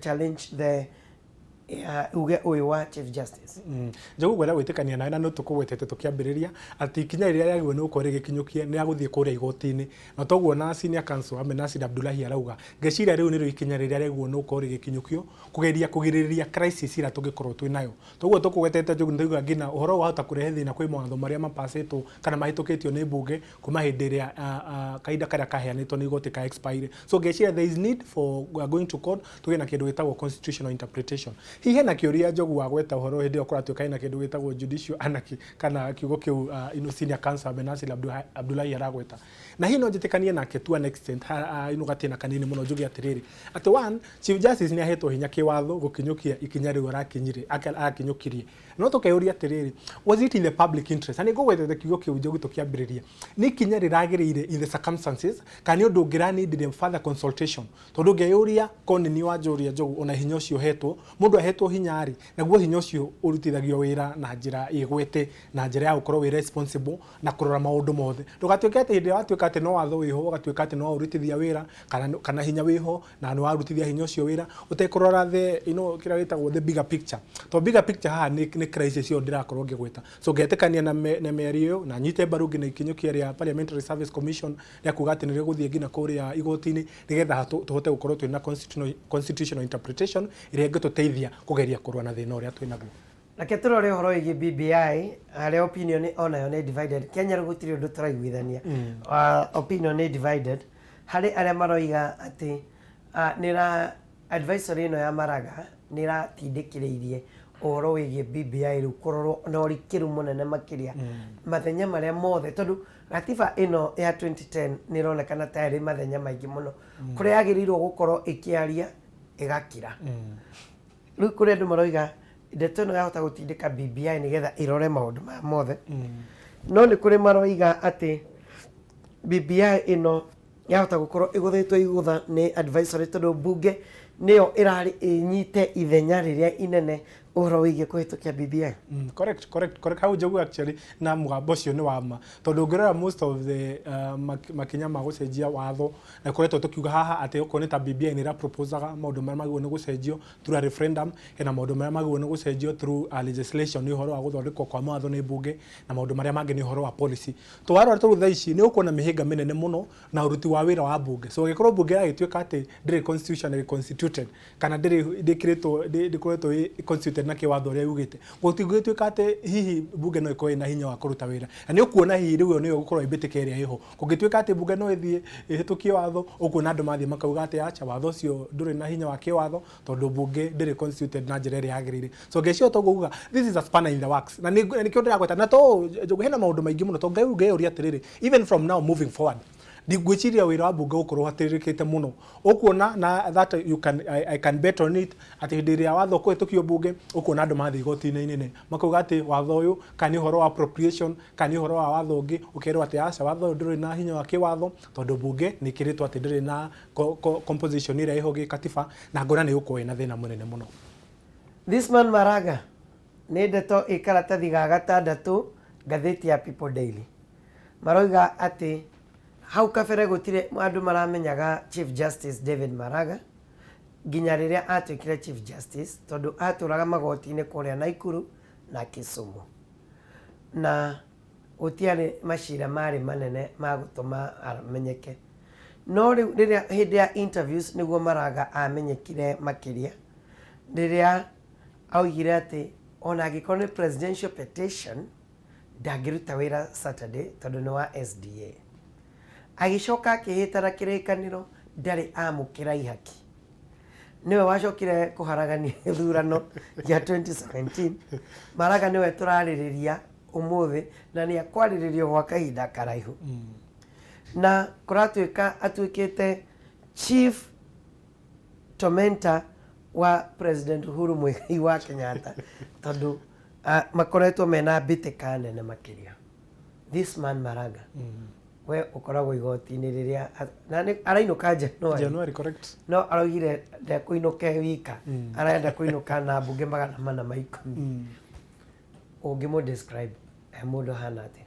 challenge the uge ũyũ wa Chief Justice.
Njogu, ngwenda gwĩtĩkania nawe na nĩ tũkũgwetete tũkĩambĩrĩria atĩ ikinya rĩrĩa rĩagĩrĩirwo nĩ gũkorwo rĩgĩkinyũkie nĩ rĩa gũthiĩ kũrĩa igoti-inĩ, na toguo na senior counsel Ahmed Nasir Abdullahi arauga, ngeciria rĩu nĩrĩo ikinya rĩrĩa rĩagĩrĩirwo nĩ gũkorwo rĩgĩkinyũkio kũgeria kũgirĩrĩria crisis ĩrĩa tũngĩkorwo twĩ nayo. Toguo tũkũgwetete, Njogu, nĩ nginya ũhoro wahota kũrehe thĩna kwĩ mawatho marĩa mapacĩtwo kana mahĩtũkĩtio nĩ mbunge kuma hĩndĩ ĩrĩa kahinda karĩa kaheanĩtwo nĩ igoti ka expire. So ngeciria there is need for going to court tũgĩe na kĩndũ gĩtagwo constitutional interpretation. Hihi hena kĩũria, Njogu, wa gweta ũhoro hĩndĩ ĩyo kũratuĩka hena kĩndũ gĩtagwo judicial anarchy, kana kiugo kĩu ino senior counsel Ahmed Nasir Abdullahi aragweta, na hihi no njĩtĩkanie nake to an extent, ino gatĩna kanini mũno, njuge atĩrĩrĩ, atĩ one, Chief Justice nĩ ahetwo hinya kĩwatho gũkinyũkia ikinya rĩu arakinyire arakinyũkirie, no tũkeyũria atĩrĩrĩ, was it in the public interest? Na nĩ ngũgwetete kiugo kĩu, Njogu, tũkĩambĩrĩria, nĩ ikinya rĩragĩrĩire in the circumstances, kana nĩ ũndũ ũngĩranindire further consultation? Tondũ ngeyũria ko nĩ niĩ wanjũria, Njogu, ona hinya ũcio ũhetwo, mũndũ ahetwo hinya rĩ, naguo hinya ũcio ũrutithagio wĩra na njĩra ĩgwete, na njĩra ya gũkorwo wĩ responsible na kũrora maũndũ mothe. Ndũgatuĩke atĩ hĩndĩ ĩrĩa watuĩka atĩ no watho wĩho, ũgatuĩka atĩ no ũrutithia wĩra kana hinya wĩho na nĩ warutithia hinya ũcio wĩra ũtekũrora the kĩrĩa gĩtagwo the bigger picture. To bigger picture haha nĩ crisis ĩyo ndĩrakorwo ngĩgweta. So ngetĩkania na mĩario ĩyo na nyite mbaru nginya ikinyũkia rĩa Parliamentary Service Commission rĩa kuga atĩ nĩ rĩgũthiĩ nginya kũrĩa igoti-inĩ nĩgetha tũhote gũkorwo twĩna constitutional interpretation ĩrĩa ĩngĩtũteithia kũgeria kũrũa na thĩna ũrĩa twĩ naguo.
Reke tũrore ũhoro wĩgiĩ BBI, harĩa opinion onayo nĩ divided. Kenya rĩu gũtirĩ ũndũ tũraiguithania. Opinion nĩ divided harĩ arĩa maroiga atĩ nĩra advisory ĩno ya Maraga nĩ ĩratindĩkĩrĩirie ũhoro wĩgiĩ BBI rĩu kũrorwo na ũrikĩru mũnene makĩria mathenya marĩa mothe, tondũ gatiba ĩno ya 2010 nĩ ĩronekana ta ĩrĩ mathenya maingĩ mũno kũrĩa yagĩrĩirwo gũkorwo ĩkĩaria ĩgakira. Rĩu kũrĩ andũ maroiga ndeto ĩno yahota gũtindĩka BBI nĩgetha ĩrore maũndũ maya mothe, no nĩ kũrĩ maroiga atĩ BBI ĩno yahota gũkorwo ĩgũthĩtwo igũtha nĩ advisory, tondũ mbunge nĩyo ĩrarĩ ĩnyite ithenya rĩrĩa inene ũhoro wĩgiĩ kũhĩtũkia BBI.
Correct. Hau, Njogu, actually na mũgambo ũcio nĩ wa ma, tondũ ũngĩrora most of the makinya ma gũcenjia watho na koretwo tũkiuga haha atĩ okorwo nĩ ta BBI nĩ ĩraproposaga maũndũ marĩa magĩrĩirwo nĩ gũcenjio through a referendum, hena maũndũ marĩa magĩrĩirwo nĩ gũcenjio through a legislation, nĩ ũhoro wa gũthondekwo kwa mawatho nĩ mbunge, na maũndũ marĩa mangĩ nĩ ũhoro wa policy. Twarora tũrĩ thaa ici nĩ ũkuona mĩhĩnga mĩnene mũno na ũruti wa wĩra wa mbunge. So angĩkorwo mbunge yagĩtuĩka atĩ ndĩrĩ constitutionally constituted kana ndĩrĩ ndĩkĩrĩtwo ndĩkoretwo ĩ constituted. constituted na kĩwatho ũrĩa yugĩte, gũtingĩtuĩka atĩ hihi bunge no ĩkorwo ĩna hinya wa kũruta wĩra. Na nĩ ũkuona hihi rĩu ĩyo nĩyo ĩgũkorwo ĩ mbĩtĩka ĩrĩa ĩho. Kũngĩtuĩka atĩ bunge no ĩthiĩ ĩhĩtũkie watho, ũkuona andũ mathiĩ makauga atĩ acha, watho ũcio ndũrĩ na hinya wa kĩwatho tondũ bunge ndĩrĩ constituted na njĩra ĩrĩa yagĩrĩire. So ngeciria toguo nguga, this is a spanner in the works. Na nĩkĩo ndĩragweta, na to Njogu, hena maũndũ maingĩ mũno, tondũ rĩu ngeyũria atĩrĩrĩ, even from now moving forward, ngwĩciria wĩra wa bunge ũgũkorwo ũhatĩrĩrĩkĩte mũno. Ũkuona na that you can, I can bet on it, atĩ hĩndĩ ĩrĩa watho ũkũhĩtũkio bunge, ũkuona andũ mathiĩ igoti-inĩ inene makauga atĩ watho ũyũ, kana nĩ ũhoro wa appropriation, kana nĩ ũhoro wa watho ũngĩ, ũkerwo atĩ aca, watho ũyũ ndũrĩ na hinya wa kĩwatho tondũ bunge nĩ ĩkĩrĩtwo atĩ ndĩrĩ na composition ĩrĩa ĩho gĩkatiba, na ngona nĩ gũkorwo ĩna thĩna mũnene mũno.
This man Maraga nĩ ndeto ĩ karatathi ga gatandatũ ngathĩti ya People Daily. Maroiga atĩ hau kabere gũtirĩ andũ maramenyaga Chief Justice David Maraga nginya rĩrĩa atuĩkire Chief Justice, tondũ atũraga magoti-inĩ kũrĩa Naikuru na Kisumu, na gũtiarĩ macira marĩ manene ma gũtũma amenyeke. No rĩu rĩrĩa hĩndĩ ya interviews nĩguo Maraga amenyekire makĩria, rĩrĩa augire atĩ ona angĩkorwo nĩ presidential petition ndangĩruta wĩra Saturday tondũ nĩ wa SDA. Agĩcoka akĩhĩta na kĩrĩkanĩro ndarĩ amũkĩra ihaki. Nĩwe wacokire kũharagania gĩthurano gĩa 2017. Maraga nĩwe tũrarĩrĩria ũmũthĩ, na nĩ akwarĩrĩrio gwa kahinda karaihu. Na kũratuĩka atuĩkĩte chief tormentor wa President Uhuru Muigai wa Kenyatta, tondũ makoretwo mena mbĩtĩka nene makĩria. This man Maraga, we ũkoragwo igoti-inĩ rĩrĩa na nĩ arainũka January.
January, correct.
No araugire ndekũinũka e wika, arenda kũinũka na mbunge 410. Ũngĩmũ describe e mũndũ ahana atĩa?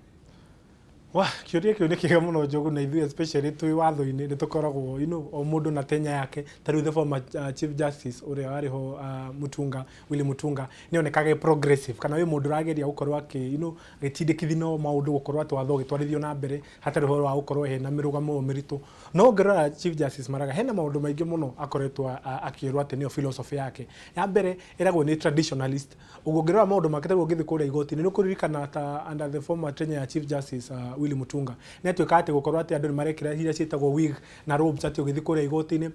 Wa kĩũria kĩu nĩ kĩega mũno, Njogu, na ithuĩ especially twĩ watho-inĩ nĩ tũkoragwo o mũndũ na tenya yake. Ta rĩu the former Chief Justice ũrĩa warĩ ho, Mutunga, Willy Mutunga, nĩ onekaga e progressive, kana wĩ mũndũ ũrageria gũkorwo akĩ agĩtindĩkithia no maũndũ gũkorwo atĩ watho ũgĩtwarithio na mbere hatarĩ ũhoro wa gũkorwo hena mĩrũgamo ĩyo mĩritũ. No ũngĩrora Chief Justice Maraga, hena maũndũ maingĩ mũno akoretwo akĩrwo atĩ nĩyo philosophy yake. Ya mbere ĩragwo nĩ traditionalist. Ũguo ũngĩrora maũndũ make, tarĩu ũngĩthiĩ kũrĩa igoti-inĩ, nĩ ũkũririkana ta under the former tenure ya Chief Justice Willy Mutunga, nĩ atuĩkaga atĩ gũkorwo atĩ andũ nĩ marekĩra iria ciĩtagwo wig na robes atĩ ũgĩthiĩ kũrĩa igoti-inĩ.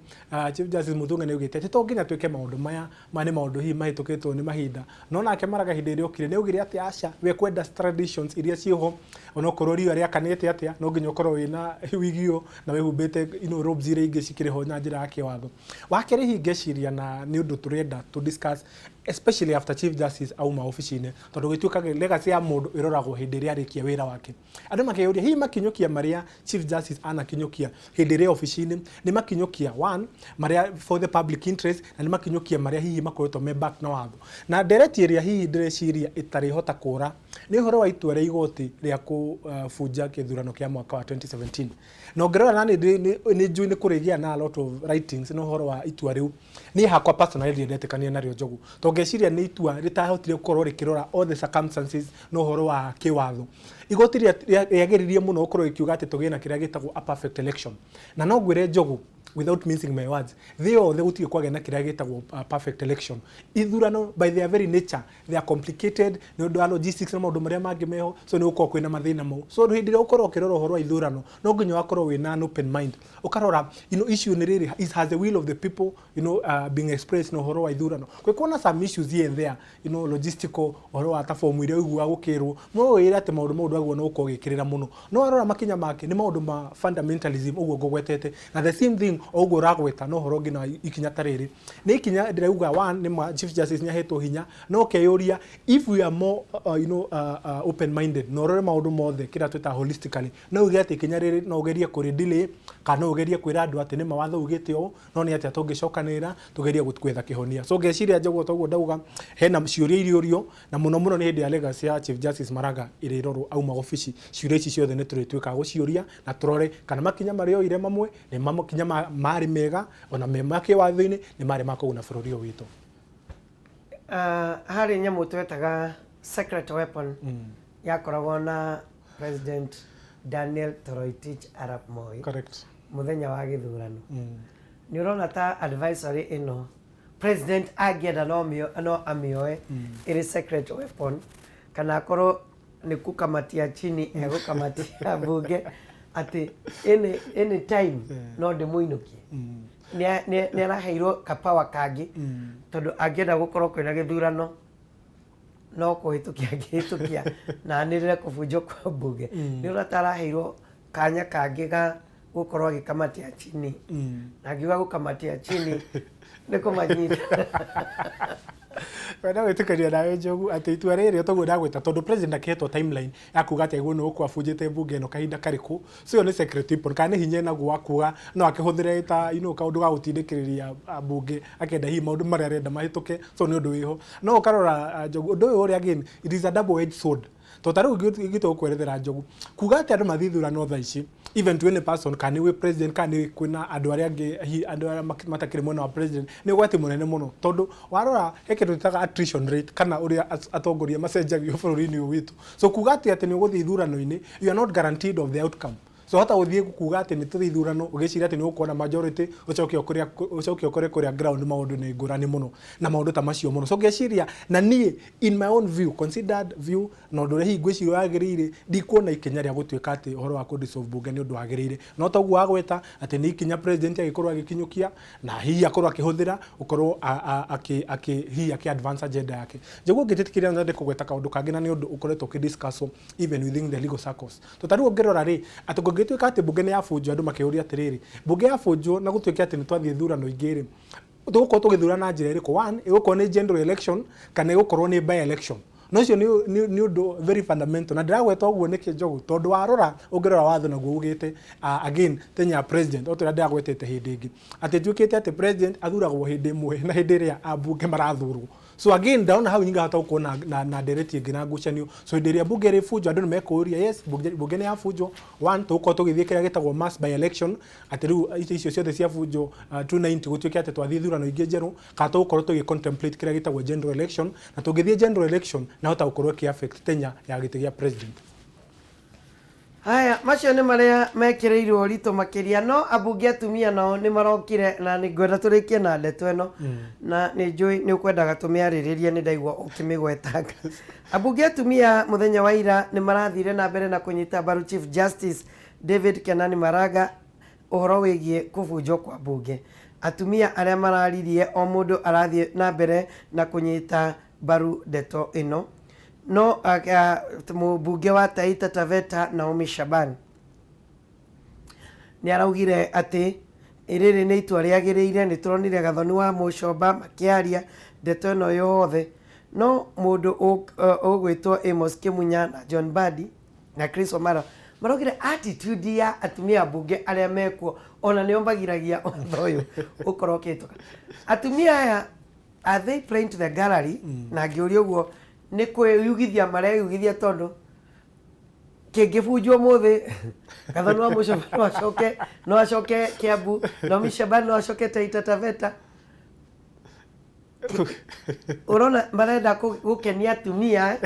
Chief Justice Mutunga nĩ augĩte atĩ to nginya twĩke maũndũ maya, maya nĩ maũndũ hihi mahĩtũkĩtwo nĩ mahinda. No nake Maraga hĩndĩ ĩrĩa okire nĩ augire atĩ aca, we kwenda traditions iria ciĩho, onokorwo riũa rĩakanĩte atĩa, no nginya ũkorwo wĩna wig ĩyo na wĩhumbĩte robes iria ingĩ cikĩrĩ ho na njĩra ya kĩwatho. Wa kerĩ, hihi ngeciria na nĩ ũndũ tũrenda tũ discuss, especially after Chief Justice auma obici-inĩ, tondũ gĩtuĩkaga legacy ya mũndũ ĩroragwo hĩndĩ ĩrĩa arĩkia wĩra wake. Andũ makeyũria hihi makinyũkia marĩa Chief Justice anakinyũkia hĩndĩ ĩrĩa obici-inĩ nĩ makinyũkia one marĩa for the public interest, na nĩ makinyũkia marĩa hihi makoretwo me back na watho. Na ndereti ĩrĩa hihi ndĩreciria ĩtarĩhota kũra nĩ ũhoro wa itua rĩa igoti rĩa kũbunja kĩthurano kĩa mwaka wa 2017. Na ũngĩrora na nĩ njũĩ nĩ kũrĩgĩa na a lot of writings na ũhoro wa itua rĩu. Niĩ hakwa personally ndirĩ ndetĩkania narĩo, Njogu, tondũ ngeciria nĩ itua rĩtahotire gũkorwo rĩkĩrora all the circumstances na ũhoro wa kĩwatho. Igoti rĩageririe mũno gũkorwo rĩkiuga atĩ tũgĩe na kĩrĩa gĩtagwo a perfect election, na no ngwĩre, Njogu, without mincing my words, thĩ yothe gũtirĩ kwagĩa na kĩrĩa gĩtagwo perfect election. Ithurano by their very nature they are complicated nĩ ũndũ wa logistics na maũndũ marĩa mangĩ meho, so nĩ gũkorwo kwĩna mathĩna mau. So hĩndĩ ĩrĩa ũkorwo ũkĩrora ũhoro wa ithurano, no nginya wakorwo wĩna an open mind, ũkarora issue nĩ rĩrĩ, is has the will of the people being expressed na ũhoro wa ithurano. Kwĩ kuona some issues here and there, logistical, ũhoro wa ta fomu iria ũiguaga gũkĩrwo no wĩre atĩ maũndũ mau ndwagĩrĩirwo nĩ gũkorwo ũgĩkĩrĩra mũno. No warora makinya make nĩ maũndũ ma fundamentalism ũguo ngũgwetete, na the same thing o ũguo ũragweta no ũhoro ũngĩ na ikinya ta rĩrĩ nĩ ikinya ndĩrauga one nĩ ma Chief Justice nĩ ahetwo hinya, no ũkeyũria if we are more open minded na ũrore maũndũ mothe kĩrĩa twĩtaga holistically, no uge atĩ ikinya rĩrĩ no ũgerie kũrĩ delay, kana no ũgerie kwĩra andũ atĩ nĩ ma watho ugĩte ũũ, no nĩ atĩa tũngĩcokanĩrĩra tũgerie gwetha kĩhonia. So ngeciria, Njogu, toguo ndauga, hena ciũria iriũrio, na mũno mũno nĩ hĩndĩ ya legacy ya Chief Justice Maraga ĩrĩrorwo auma obici. Ciũria ici ciothe nĩ tũrĩtuĩkaga gũciũria na tũrore kana makinya marĩa oire mamwe nĩ makinya marĩ mega, ona me ma kĩwatho-inĩ, nĩ marĩ ma kũguna bũrũri ũyũ witũ.
Harĩ nyamũ twetaga secret weapon yakoragwo na President Daniel Toroitich arap Moi.
Correct.
Mũthenya wa gĩthurano nĩ ũrona ta advisory ĩno. President angĩenda no amĩoe ĩrĩ secret weapon, kana akorwo nĩ kũkamatia chini egũkamatia mbunge atĩ any time no ndĩmũinũkie. Nĩ araheirwo kapawa kangĩ, tondũ angĩenda gũkorwo kwĩna gĩthurano no kũhĩtũkia angĩhĩtũkia na anĩrĩre kũbunjwo kwa mbunge. Nĩ ũrata araheirwo kanya kangĩ ga gũkorwo agĩkamatia chini, na ngiuga gũkamatia chini nĩ kũmanyita.
Wenda gwĩtĩkĩria nawe, Njogu, atĩ itua rĩrĩ toguo ndagwĩta, tondũ president akĩhetwo timeline ya kuga atĩ aiguo nĩ gũkorwo abunjĩte mbunge ĩno kahinda karĩkũ. So ĩyo nĩ secret weapon, kana nĩ hinya enaguo wa kuga no akĩhũthĩre ta kaũndũ ga gũtindĩkĩrĩria mbunge akĩenda hihi maũndũ marĩa arenda mahĩtũke. So nĩ ũndũ wĩho no ũkarora, Njogu, ũndũ ũyũ ũrĩa again it is a double edged sword, to ta rĩu ingĩtua gũkwerethera, Njogu, kuga atĩ andũ mathiĩ ithurano thaa ici, even to any person, kana nĩ wĩ president kana nĩ kwĩna andũ arĩa angĩ, hihi andũ arĩa matakĩrĩ mwena wa president, nĩ ũgwati mũnene mũno, tondũ warora he kĩndũ twĩtaga attrition rate, kana ũrĩa atongoria macenjagio bũrũri-inĩ ũyũ witũ. So kuga atĩ nĩ ũgũthiĩ ithurano-inĩ, you are not guaranteed of the outcome. So hota gũthiĩ kuga atĩ nĩ tũthiĩ ithurano ũgĩciria atĩ nĩ ũgũkorwo na majority, ũcoke ũkore kũrĩa ground maũndũ nĩ ngũrani mũno na maũndũ ta macio mũno. So ngeciria na niĩ, in my own view, considered view, na ũndũ ũrĩa hihi ngwĩciria wagĩrĩire, ndikuona ikinya rĩa gũtuĩka atĩ ũhoro wa kũ-dissolve bunge nĩ ũndũ wagĩrĩire. No toguo wagweta atĩ nĩ ikinya president agĩkorwo agĩkinyũkia na hihi akorwo akĩhũthĩra ũkorwo hihi akĩ advance agenda yake. Njoguo, ngĩtĩtĩkĩria, no nyende kũgweta kaũndũ kangĩ, na nĩ ũndũ ũkoretwo ũkĩdiscusswo even within the legal circles. To ta rĩu ũngĩrora rĩ, atĩ kũngĩtuĩka atĩ bunge nĩ yabunjwo, andũ makĩũria atĩrĩrĩ, bunge yabunjwo na gũtuĩke atĩ nĩ twathiĩ ithurano ingĩ rĩ, tũgũkorwo tũgĩthura na njĩra ĩrĩkũ? One, ĩgũkorwo nĩ general election kana ĩgũkorwo nĩ by election? Na ũcio nĩ ũndũ very fundamental, na ndĩragweta ũguo nĩkĩ, Njogu? Tondũ warora, ũngĩrora watho naguo ugĩte, again tenure ya president, o ta ũrĩa ndĩragwetete hĩndĩ ĩngĩ, atĩ ĩtuĩkĩte atĩ president athuragwo hĩndĩ ĩmwe na hĩndĩ ĩrĩa ambunge marathurwo. So again ndona hau nyingahota gũkorwo na ndereti ĩngĩ na ngucanio. So hĩndĩ ĩrĩa bunge ĩrĩbunjwo, andũ nĩ mekũũria, yes, bunge nĩ yabunjwo, one, tũgũkorwo tũgĩthiĩ kĩrĩa gĩtagwo mass by election, atĩ rĩu icio ciothe ciabunjwo, 290 gũtuĩke atĩ twathiĩ ithurano ingĩ njerũ, kana tũgũkorwo tũgĩ contemplate kĩrĩa gĩtagwo general election? Na tũngĩthiĩ general election, nahota gũkorwo ĩkĩ affect tenure ya gĩtĩ gĩa president.
Haya, macio nĩ marĩa mekĩrĩirwo ũritũ makĩria. No ambunge atumia nao nĩ marokire, na nĩ ngwenda tũrĩkie na ndeto ĩno, na nĩ njũĩ nĩ ũkwendaga tũmĩarĩrĩrie, nĩ ndaigua ũkĩmĩgwetanga. Ambunge atumia mũthenya wa ira nĩ marathire na mbere na kũnyita mbaru Chief Justice David Kenani Maraga ũhoro wĩgiĩ kũbunjwo kwa mbunge. Atumia arĩa mararirie, o mũndũ arathiĩ na mbere na kũnyita mbaru ndeto ĩno. No mũmbunge wa Taita Taveta Naomi Shaban nĩ araugire atĩ rĩrĩ nĩ itua rĩagĩrĩire. Nĩ tũronire Gathoni wa Mũcomba makĩaria ndeto ĩno yothe. No mũndũ ũgwĩtwo Amos Kĩmunya na John Mbadi na Chris Omara maraugire attitude ya atumia mbunge arĩa mekuo ona nĩo magiragia watho ũyũ ũkorwo ũkĩhĩtũka. Atumia aya, are they playing to the gallery? Na ngĩũria ũguo nĩ kwĩyugithia mareyugithia, tondũ kĩngĩbunjwo mũthĩ, Gathoni wa Mũcomba no acoke Kiambu, Naomi Shaban no acoke Taita Taveta. Ũrona marenda gũkenia atumia,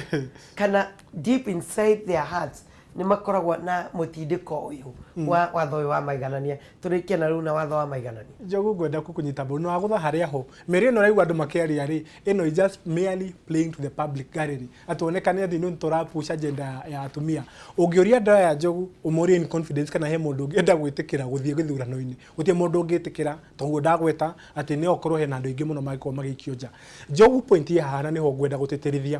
kana deep inside their hearts nĩ makoragwo na mũtindĩko ũyũ wa watho ũyũ wa maiganania? Tũrĩkie na rĩu na watho wa maiganania.
Njogu, ngwenda kũkũnyita mbaru na wagũtha harĩa ho mĩario ĩno ũraigua andũ makĩaria rĩ, ĩno is just merely playing to the public gallery, atĩ onekane atĩ nĩ tũrapush agenda ya atumia. Ũngĩũria andũ aya, Njogu, ũmorie in confidence kana he mũndũ ũngĩenda gwĩtĩkĩra gũthiĩ gĩthurano-inĩ, gũtirĩ mũndũ ũngĩtĩkĩra. Toguo ndagweta atĩ nĩ okorwo hena andũ aingĩ mũno mangĩkorwo magĩikio nja. Njogu, point ĩ haha, na nĩho ngwenda gũtĩtĩrithia,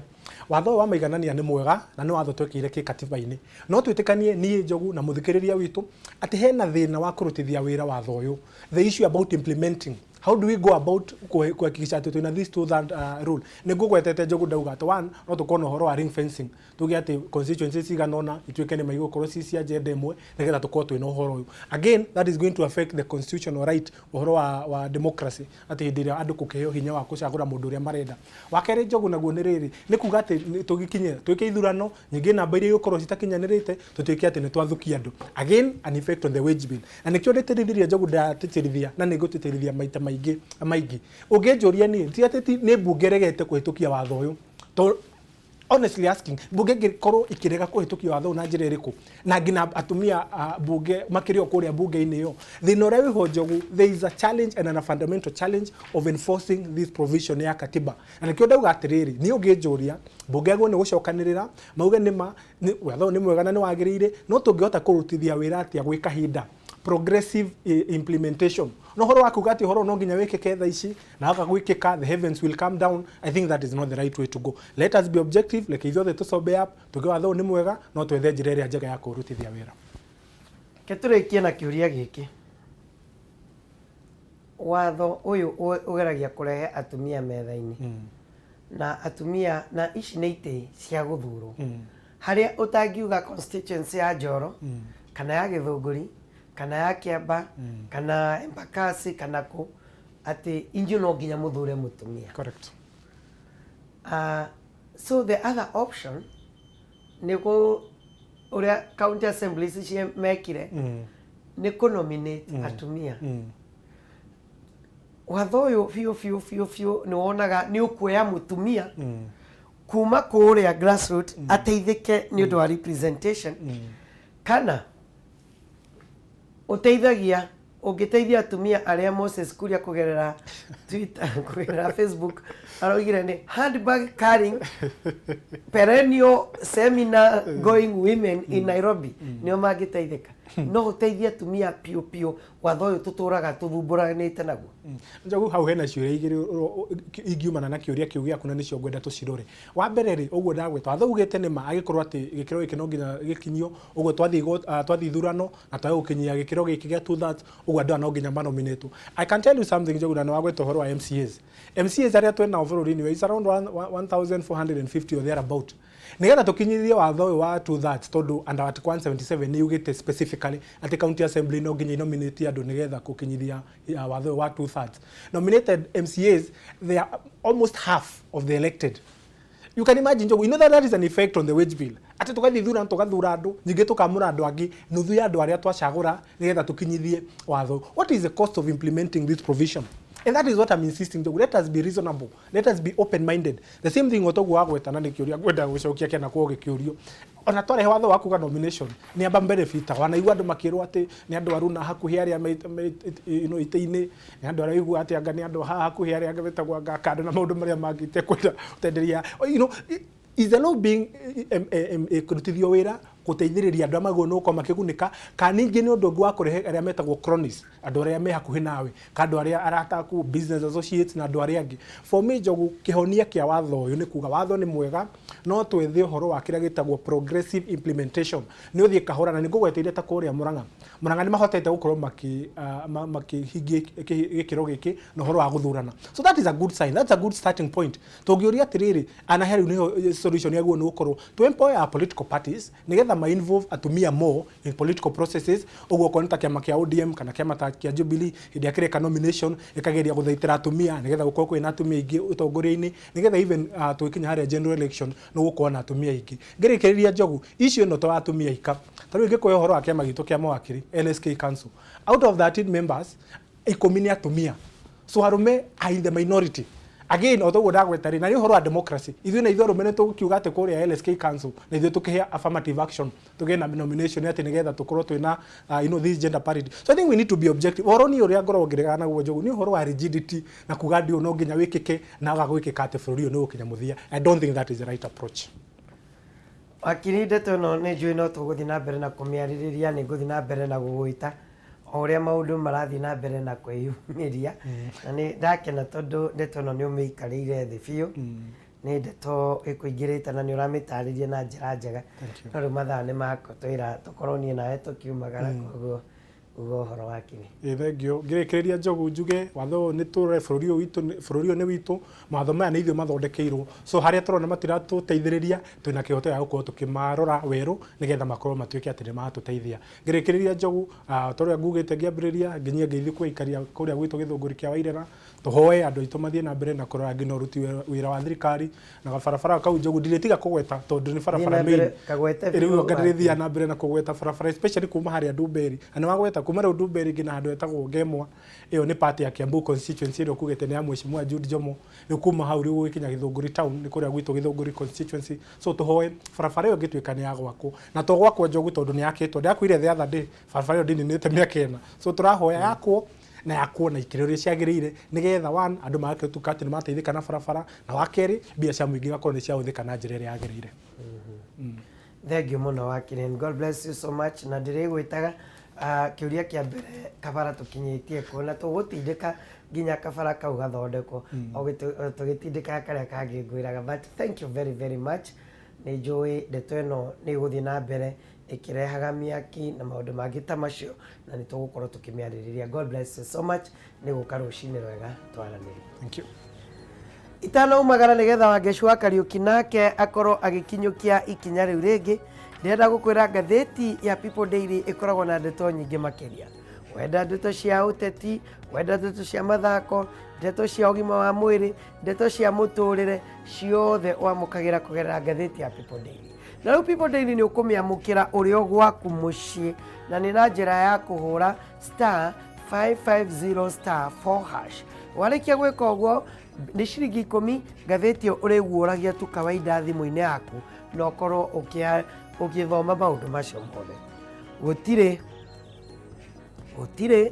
watho ũyũ wa maiganania nĩ mwega na nĩ watho twekĩire kĩkatiba-inĩ. No twĩtĩkanie niĩ, Njogu, na mũthikĩrĩria witũ atĩ hena thĩna wa kũrutithia wĩra watho ũyũ, the issue about implementing. How do we go about kuhakikisha atĩ twĩna this two third rule? Nĩ ngũgwetete, Njogu, ndauga atĩ one, no tũkorwo na ũhoro wa ring fencing, tuge atĩ constituencies cigana ũna ituĩke nĩ maigũkorwo ci cia agenda ĩmwe, nĩgetha tũkorwo twĩna ũhoro ũyũ. Again, that is going to affect the constitutional right, ũhoro wa democracy, atĩ hĩndĩ ĩrĩa andũ kũkĩheo hinya wa kũcagũra mũndũ ũrĩa marenda. Wa kerĩ, Njogu, naguo nĩ rĩrĩ, nĩ kuga atĩ tũgĩkinye twĩke ithurano nyingĩ, namba iria igũkorwo citakinyanĩrĩte, tũtuĩke atĩ nĩ twathukia andũ. Again, an effect on the wage bill. Na nĩkĩo ndĩtĩrithirie, Njogu, ndatĩtĩrithia na nĩ ngũtĩtĩrithia maita maingĩ maingĩ. Ũngĩnjũria niĩ, ti atĩ nĩ mbunge ĩregete kũhĩtũkia watho ũyũ, to Honestly asking, bunge ĩngĩkorwo ikĩrega kũhĩtũkia watho ũyũ na njĩra ĩrĩkũ, na nginya atumia a bunge makĩrĩ o kũrĩa bunge-inĩ ĩyo? Thĩna ũrĩa wĩho, Njogu, there is a challenge and a fundamental challenge of enforcing this provision ya katiba. Na nĩkĩo ndauga atĩrĩrĩ, niĩ ũngĩnjũria, bunge yagĩrĩirwo nĩ gũcokanĩrĩra mauge nĩma watho ũyũ nĩ mwega na nĩ wagĩrĩire, no tũngĩhota kũrutithia wĩra atĩa gwĩ kahinda, progressive implementation. No ũhoro wa kuga atĩ ũhoro no nginya wĩkĩke thaa ici na waga gwĩkĩka the heavens will come down, I think that is not the right way to go. Let us be objective. Reke ithuothe tũcobe up tuge watho ũyũ nĩ mwega, no twethe njĩra ĩrĩa njega ya kũrutithia wĩra.
Reke tũrĩkie na kĩũria gĩkĩ. Watho ũyũ ũgeragia kũrehe atumia metha-inĩ na atumia, na ici nĩ itĩ cia gũthurwo harĩa ũtangiuga constituency ya Njoro kana ya Gĩthũngũri kana ya Kĩamba kana Embakasi kana kũ, atĩ inyuĩ no nginya mũthure mũtumia.
Correct.
So the other option nĩ kũ ũrĩa county assemblies cie mekire, nĩ kũ nominate atumia. Watho ũyũ biũ biũ biũ biũ nĩ wonaga nĩ ũkuoya mũtumia kuma kũrĩa grassroot ateithĩke nĩ ũndũ wa representation, kana ũteithagia ũngĩteithia atumia arĩa Moses Kuria kũgerera Twitter, kũgerera Facebook araugire nĩ handbag carrying, perennial seminar going women in Nairobi nĩo mangĩteithĩka? No ũteithie atumia piũ piũ watho ũyũ tũtũraga tũthumbũranĩte naguo?
Njogu, hau hena ciũria igĩrĩ ingiumana na kĩũria kĩu gĩaku, na nĩcio ngwenda tũcirore. Wa mbere rĩ, ũguo ndagwĩta, watho ugĩte nĩ ma agĩkorwo atĩ gĩkĩro gĩkĩ no nginya gĩkinyio ũguo twathiĩ ithurano na twage gũkinyia gĩkĩro gĩkĩ gĩa 2/3, ũguo andũ aya no nginya manominatwo. I can tell you something, Njogu, na nĩ wagweta ũhoro wa MCAs. MCAs arĩa twĩ nao bũrũri-inĩ is around 1450 or thereabout. Nigetha tũkinyithie watho ũyũ wa 2/3, tondũ under article 177 nĩ yugĩte specifically atĩ county assembly no nginya inominate andũ nĩgetha gũkinyithia watho ũyũ wa 2/3, nominated MCAs, they are almost half of the elected. You can imagine, Njogu, you know that that is an effect on the wage bill, atĩ tũgathiĩ ithurano tũgathura andũ, ningĩ tũkamũra andũ angĩ nuthu ya andũ arĩa twacagũra nĩgetha tũkinyithie watho. What is the cost of implementing this provision? And that is what I'm insisting to. Let us be reasonable, let us be open minded. The same thing otoguo wagweta, na nĩ kĩũria ngwenda gũcokia kĩana kwao gĩkĩũrio, ona twarehe watho wa kuga nomination nĩ amba benefit, wanaigua andũ makĩrwo atĩ nĩ andũ aruna hakuhĩ arĩa me itĩ-inĩ, nĩ andũ arĩa igua atĩ anga nĩ andũ haha hakuhĩ arĩa angĩ metagwo anga kando na maũndũ marĩa mangĩ itekwenda gũtenderia. Is the law being kũrutithio wĩra gũteithĩrĩria andũ arĩa magĩrĩirwo nĩ gũkorwo makĩgunĩka, kana ningĩ nĩ ũndũ ũngĩ wa kũrehe arĩa metagwo cronies, andũ arĩa me hakuhĩ nawe, ka andũ arĩa arata aku, business associates na andũ arĩa angĩ? For me, Njogu, kĩhonia kĩa watho ũyũ nĩ kuga watho nĩ mwega, no twethe ũhoro wa kĩrĩa gĩtagwo progressive implementation, nĩ ũthiĩ kahora. Na nĩ ngũgweteire ta kũrĩa Murang'a. Murang'a nĩ mahotete gũkorwo makĩhingia gĩkĩro gĩkĩ na ũhoro wa gũthurana, so that is a good sign, that's a good starting point. Tũngĩũria atĩrĩrĩ, anahe rĩu nĩho solution yaguo nĩ gũkorwo to empower our political parties nĩgetha ma involve atumia more in political processes. Ũguo okorwo nĩ ta kĩama kĩa ODM kana kĩama ta kĩa Jubilee, hĩndĩ ĩrĩa kĩreka nomination ĩkageria gũthaitĩra atumia nĩgetha gũkorwo kwĩna atumia aingĩ ũtongoria-inĩ, nĩgetha even tũgĩkinya harĩa general election nĩ gũkorwo na atumia aingĩ. Ngĩrĩkĩrĩria, Njogu, issue ĩno to atumia ika. Ta rĩu ingĩkũhe ũhoro wa kĩama gitũ kĩa mawakiri, LSK Council, out of 13 members, 10 nĩ atumia, so arũme are in the minority again. O toguo ndagweta rĩ, na nĩ ũhoro wa democracy, ithuĩ na ithuĩ arũme nĩ tũkiuga atĩ kũrĩa LSK Council na ithuĩ tũkĩhe affirmative action, tũgĩe na nomination atĩ nĩgetha tũkorwo twĩna this gender parity. So I think we need to be objective. Ũhoro niĩ ũrĩa ngoragwo ngĩregana naguo, Njogu, nĩ ũhoro wa rigidity na kuga ndĩ no nginya wĩkĩke na waga gwĩkĩka atĩ bũrũri ũyũ nĩ ũgũkinya mũthia. I don't think that is the right approach.
Wakiri, ndeto ĩno nĩ njũĩ no tũgũthiĩ na mbere na kũmĩarĩrĩria, nĩ ngũthiĩ na mbere na gũgwĩta o ũrĩa maũndũ marathiĩ na mbere na kwĩyumĩria. Na nĩ ndakena tondũ ndeto ĩno nĩ ũmĩikarĩire thĩ biũ, nĩ ndeto ĩkũingĩrĩte na nĩ ũramĩtarĩria na njĩra njega.
Thank you.
No rĩu mathaa nĩ makũtwĩra tũkorwo niĩ nawe tũkiumagara, koguo uga ũhoro wakiri.
Ĩ, thengio. Ngĩrĩkĩrĩria, Njogu, njuge watho ũyũ nĩ tũrore bũrũri ũyũ witũ, bũrũri ũyũ nĩ witũ. Mawatho maya nĩ ithuĩ mathondekeirwo, so harĩa tũrona matiratũteithĩrĩria, twĩna kĩhoto gĩa gũkorwo tũkĩmarora werũ nĩgetha makorwo matuĩke atĩ nĩ maratũteithia. Ngĩrĩkĩrĩria, Njogu, ta ũrĩa ngugĩte ngĩambĩrĩria, nginyie ngeithi kwĩ aikaria kũrĩa gwitũ Gĩthũngũri kĩa Wairera. Tũhoe andũ aitũ mathiĩ na mbere na kũrora nginya ũruti wĩra wa thirikari na gabarabara kau. Njogu, ndirĩtiga kũgweta tondũ nĩ barabara
na mbere,
main.
Kagwete
rĩu
biũ,
anga
wakiri.
Ndĩrĩthiaga na mbere na kũgweta barabara, especially kuma harĩa Ndumberi na nĩ wagweta. Kuma rĩu Ndumberi nginya handũ hetagwo Ngemwa, ĩyo nĩ part ya Kiambu constituency ĩrĩa ũkugĩte nĩ ya Mheshimiwa Jude Njomo. Rĩu kuma hau rĩu gũgĩkinya Gĩthũngũri town nĩ kũrĩa gwitũ Gĩthũngũri constituency. So tũhoe barabara ĩyo ĩngĩtuĩka nĩ ya gwakwo, na to gwakwo, Njogu, tondũ nĩ yakĩtwo. Ndĩrakwĩrire the other day barabara ĩyo ndĩninĩte mĩaka 4. So tũrahoya yakwo na yakwo na ikĩro iria ciagĩrĩire, nĩgetha one, andũ magakĩtuĩka atĩ nĩ mateithĩka na barabara, na wa kerĩ, mbia cia mũingĩ igakorwo nĩ ciahũthĩka na njĩra ĩrĩa yagĩrĩire.
Thank you mũno, wakiri, and God bless you so much. Na ndĩrĩgwĩtaga kĩũria kĩa mbere kabara tũkinyĩtie kuo na tũgũtindĩka nginya kabara kau gathondekwo, o tũgĩtindĩkaga karĩa kangĩ ngwĩraga. But thank you very very much. Nĩ njũĩ ndeto ĩno nĩ ĩgũthiĩ na mbere ĩkĩrehaga mĩaki na maũndũ mangĩ ta macio, na nĩ tũgũkorwo tũkĩmĩarĩrĩria. God bless you so much. Nĩ gũka rũcinĩ rwega twaranĩrie.
Thank you.
Itanaumagara nĩgetha Wangeci wa Kariũki nake akorwo agĩkinyũkia ikinya rĩu rĩngĩ, ndĩrenda gũkwĩra ngathĩti ya People Daily ĩkoragwo na ndeto nyingĩ makĩria. Wenda ndeto cia ũteti, wenda ndeto cia mathako, ndeto cia ũgima wa mwĩrĩ, ndeto cia mũtũrĩre, ciothe wamũkagĩra kũgerera ngathĩti ya People Daily. Na rĩu People Daily nĩ ũkũmĩamũkĩra ũrĩ o gwaku mũciĩ, na nĩ na njĩra ya kũhũra *550*4#. Warĩkia gwĩka ũguo, nĩ ciringi 10. Ngathĩti ĩyo ũrĩguũragia tu kawaida thimũ-inĩ yaku na ũkorwo ũgĩthoma maũndũ macio mothe. Gũtirĩ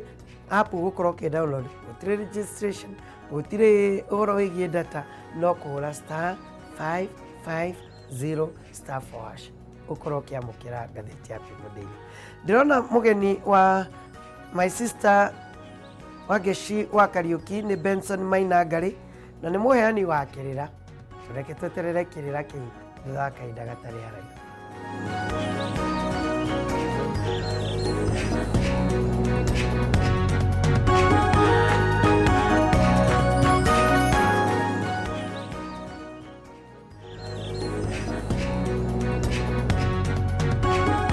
app ũgũkorwo ũkĩ download, gũtirĩ registration, gũtirĩ ũhoro wĩgiĩ data, no kũhũra *550*4# ũkorwo ũkĩamũkĩra ngathĩti ya People Daily. Ndĩrona mũgeni wa my sister Wangeci wa Kariũki nĩ Benson Maina Ngarĩ, na nĩ mũheani wa kĩrĩra. Reke tweterere kĩrĩra kĩu thutha wa kahinda gatarĩ haraihu.